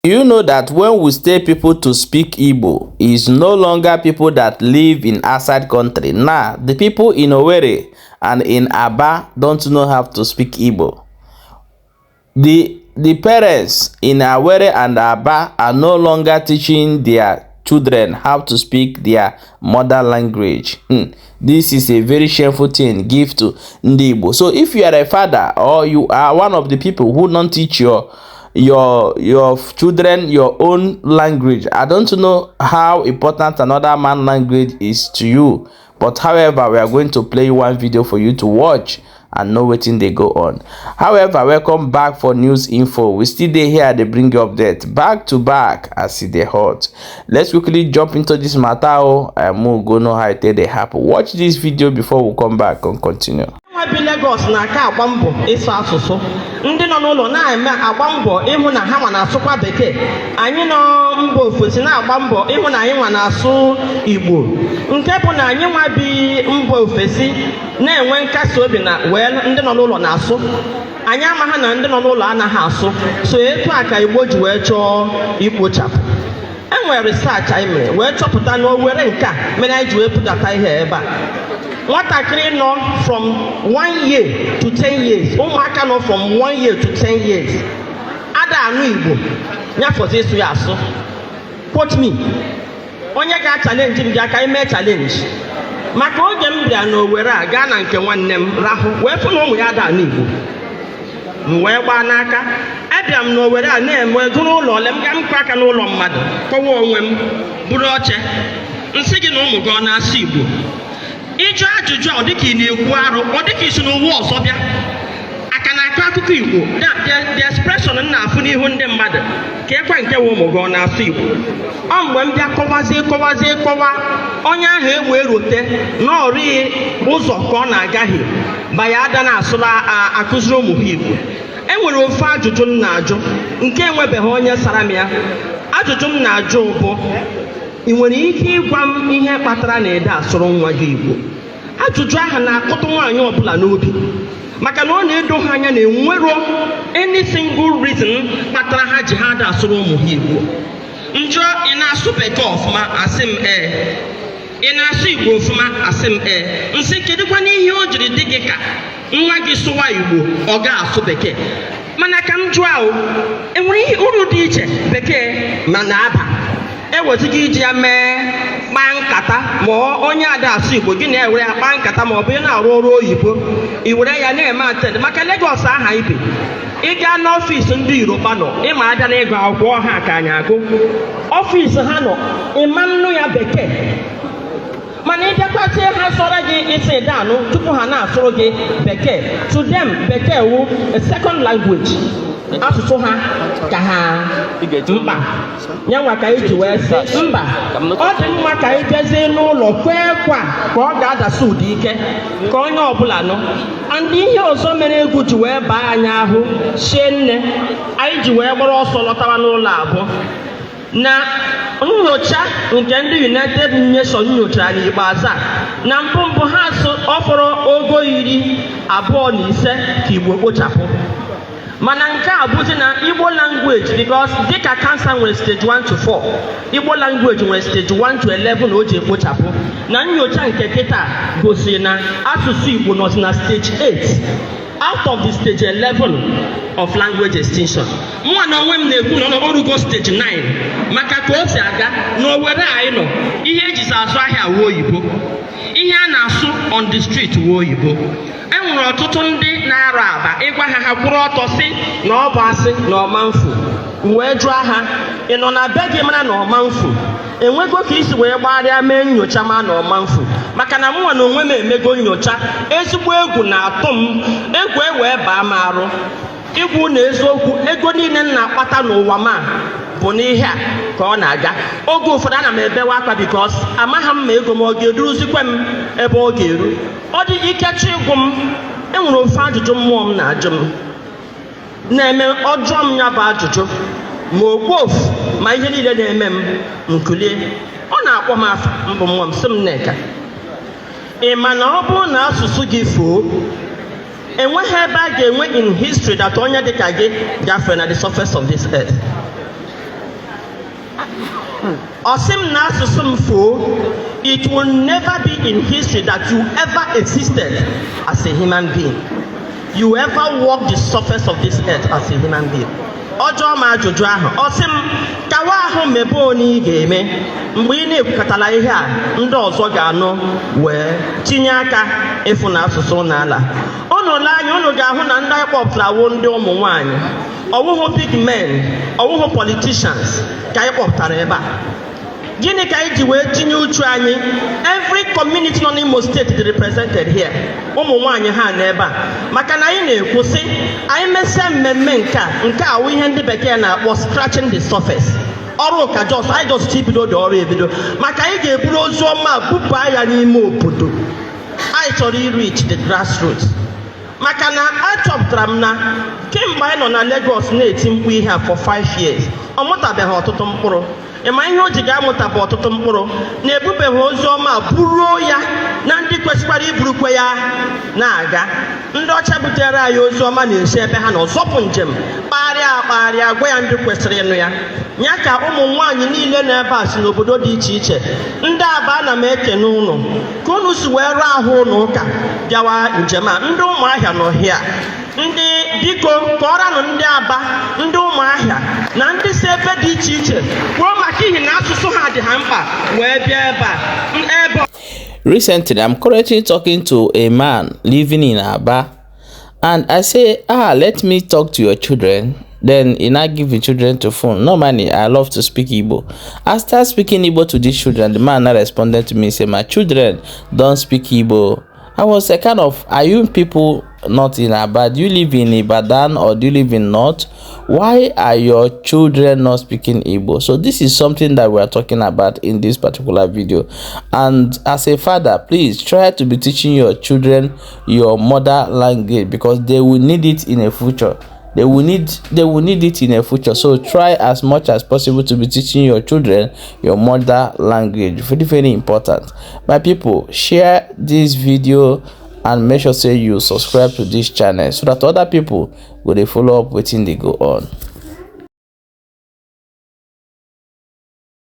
Do you know that when we tell people to speak Igbo is no longer people that live in outside country, now the people in Owerri and in Aba don't know how to speak Igbo? The parents in Owerri and Aba are no longer teaching their children how to speak their mother language. This is a very shameful thing give to Ndi Igbo. So if you are a father or you are one of the people who don't teach your children your own language, I don't know how important another man language is to you. But however, we are going to play one video for you to watch and know wetin dey go on. However, welcome back for news info. We still dey here dey bring you update back to back as e dey hot. Let's quickly jump into this matter o, and we go know how e take dey happen. Watch this video before we come back and continue. Nwa bi Lagos na-aka agba mbọ ịsụ asụsụ, ndị nọ n'ụlọ na-eme agba mbọ ịhụ na ha nwa na-asụkwa Bekee. Anyị nọ mba ofesi na-agba mbọ ịhụ na anyị nwa na-asụ Igbo, nke bụ na anyị nwa bi mba ofesi na-enwe nkasi obi na wee ndị nọ n'ụlọ na-asụ. Anyị amaghị na ndị nọ n'ụlọ anaghị asụ. So etu a ka Igbo ji wee chọọ ikpochapụ. E nwere research anyị mere wee chọpụta na Owere nke a mere anyị ji wee pụtata ihe ebe a. Nwatakịrị nọ from 1 year to 10 years, ụmụaka nọ from 1 year to 10 years ada anụ Igbo, nyafọzi ịsụ ya asụ. Quote me, onye ga-achallenge m bịa ka anyị mee challenge. Maka oge m bịa n'Owere a, gaa na nke nwanne m rahụ wee fụ na ụmụ ya ada anụ Igbo, m wee gbaa n'aka. Abịa m n'Owere a na-eme gụrụ ụlọ ole m ga m kụ aka n'ụlọ mmadụ, kọwa onwe m, bụrụ oche nsị gị na ụmụ gị ọ na-asụ Igbo. Ịjụ ajụjụ a, ọ dịka ị na-ekwu arụ, ọ dịka isi n'ụwa ọzọ bịa aka na-akọ akụkọ Igbo. The expression m na-afụ n'ihu ndị mmadụ ka ekwe nke nwe ụmụ gị ọ na-asụ Igbo. Ọ mgbe m bịa kọwazie, kọwazie, kọwa, onye ahụ egbe erote na ọrịghị ụzọ ka ọ na-agaghị baya ada na-asụla akụziri ụmụ ha Igbo. E nwere ofe ajụjụ m na-ajụ nke enwebeghị onye sara m ya. Ajụjụ m na-ajụ bụ, ị nwere ike ịgwa m ihe kpatara na ede asụrụ nwa gị Igbo? Ajụjụ ahụ na-akụtụ nwaanyị ọbụla n'obi, maka na ọ na-edo ha anya na enwero any single reason kpatara ha ji ha ada asụrụ ụmụ ha Igbo. Njọ, ị na-asụ Bekee ọfụma? Asị m ee. Ị na-asụ Igbo ọfụma? Asị m ee. Nsị, kedụkwa n'ihe o jiri dị gị ka nwa gị sụwa Igbo, ọ ga-asụ Bekee? Mana ka m jụọ ahụ, enwere ihe uru dị iche Bekee ma na-aba ewezụga iji ya mee kpaa nkata, ma onye ada asụ Igbo gị na-ewere ya kpaa nkata, ma ọ bụ ị na-arụ ọrụ oyibo, i were ya na-eme attend? Maka Lagos aha ibe, ị gaa n'ọfịs ndị Yoruba nọ, ịma abịa n'ịgụ akwụkwọ ha ka anyị agụ ọfịs ha nọ, ịma nnụ ya Bekee. Mana ị bịakwazie, ha sọrọ gị isi danụ tupu ha na-asụrụ gị Bekee. To them, Bekee wu a second language, asụsụ ha ka ha mkpa. Ya nwa ka anyị ji wee sị mba, ọ dị mma ka anyị jezie n'ụlọ kwee kwa ka ọ ga-adasi ụdị ike ka onye ọbụla nụ. And ihe ọzọ mere egwu ji wee baa anyị ahụ shie nne anyị ji wee gbara ọsọ lọtawa n'ụlọ abụọ na nyocha nke ndị United Nations nyochara n'ikpeazụ a, na mbụ mbụ ha sụ ọ fọrọ ogo 25 ka Igbo kpochapụ. Mana nke a bụzi na Igbo language, because dịka cancer nwere stage 1 to 4, Igbo language nwere stage 1 to 11 o ji ekpochapụ. Na nyocha nke kịta gosiri na asụsụ Igbo nọzi na stage 8 out of the stage 11 of language extinction. Mụnwa na onwe m na-ekwu na ọ rugo stage 9, maka ka o si aga n'Owere anyị nọ, ihe ejizi azụ ahịa wuo oyibo, ihe a na-asụ on the street wuo oyibo. E nwere ọtụtụ ndị na-arụ aba, ịgwa ha, ha kwụrụ ọtọ si na ọ bụ asị na ọma mfu. Wee jụọ ha, ị nọ na be gị mara na ọma mfu? Enwego ka isi wee gbagharịa mee nyocha ma na ọma mfu? Maka na mụnwa na onwe m emego nyocha, ezigbo egwu na-atụ m, egwu e wee baa m arụ. Igwu na eziokwu, ego niile m na-akpata n'ụwa ma bụ n'ihe a ka ọ na-aga. Oge ụfọdụ ana m ebewe akwa, because amaghị m ma ego m ọ ga-eruzikwa m ebe ọ ga-eru. Ọ dị ikechi ịgwụ m. Enwere ofe ajụjụ mmụọ m na-ajụ m na-eme ọjọọ m, ya bụ ajụjụ ma okpofu ma ihe niile na-eme m nkulie. Ọ na-akpọ m afa mbụ mmụọ m, sị m, "Nneka, ị ma na ọ bụrụ na asụsụ gị fuo, enweghị ebe a ga-enwe in history that onye dịka gị gafere na the surface of this earth?" Ọ sị m na asụsụ m fuo, it will never be in history that you ever existed as a human being, you ever walk the surface of this earth as a human being. Ọ jụọ m ajụjụ ahụ, ọ sị m kawa ahụ mebe onye ị ga-eme. Mgbe ị na-ekwukọtala ihe a, ndị ọzọ ga-anụ wee tinye aka ịfụ na asụsụ n'ala. Unu lee anya, unu ga-ahụ na ndị anyị kpọpụtara wụ ndị ụmụ nwanyị, ọwụhụ big men, ọwụhụ politicians ka anyị kpọpụtara ebe a. Gịnị ka anyị ji wee tinye uchu anyị? Every community nọ n'Imo Steeti dị represented here. Ụmụ nwaanyị ha nọ ebe a maka na anyị na-ekwu sị anyị mesịa mmemme nke a, nke a wụ ihe ndị bekee na-akpọ scratching the surface. Ọrụ ka just anyị just ibido dị ọrụ ebido, maka anyị ga-eburu ozu ọma bupụ ya n'ime obodo. Anyị chọrọ i-reach the grassroots, maka na achọpụtara m na kemgbe anyị nọ na Lagos na-eti mkpu ihe a for 5 years, ọ mụtabeghị ọtụtụ mkpụrụ. Ịma ihe o ji ga-amụta bụ ọtụtụ mkpụrụ na-ebubeghị ozi ọma buruo ya na ndị kwesịkwara iburukwe ya na-aga. Ndị ọcha butere anyị ozi ọma na-esi ebe ha nọ zọpụ njem, kpagharịa akpagharịa, gwa ya ndị kwesịrị ịnụ ya. Ya ka ụmụ nwaanyị niile nọ ebe a si n'obodo dị iche iche. Ndị Aba, ana m ekene ụnụ ka unu si wee rụọ ahụ ụnụ ụka bịawa njem a. Ndị Ụmụahịa nọ hịa, ndị biko kọọranụ ndị Aba, ndị Ụmụahịa na ndị si ebe dị iche iche kwuo maka ihi na asụsụ ha dị ha mkpa wee bịa ebe a ebe. Recently, I'm currently talking to a man living in Aba, and I say, "Ah, let me talk to your children." Then he now give the children to phone. Normally, I love to speak Igbo. I start speaking Igbo to these children. The man now responded to me, say, "My children don't speak Igbo." I was a kind of, are you people not in Aba? Do you live in Ibadan or do you live in North? Why are your children not speaking Igbo? So this is something that we are talking about in this particular video. And as a father, please try to be teaching your children your mother language, because they will need it in a future. They will need it in a future. So try as much as possible to be teaching your children your mother language. Very, very important. My people, share this video and make sure say you subscribe to this channel so that other people will dey follow up wetin dey go on.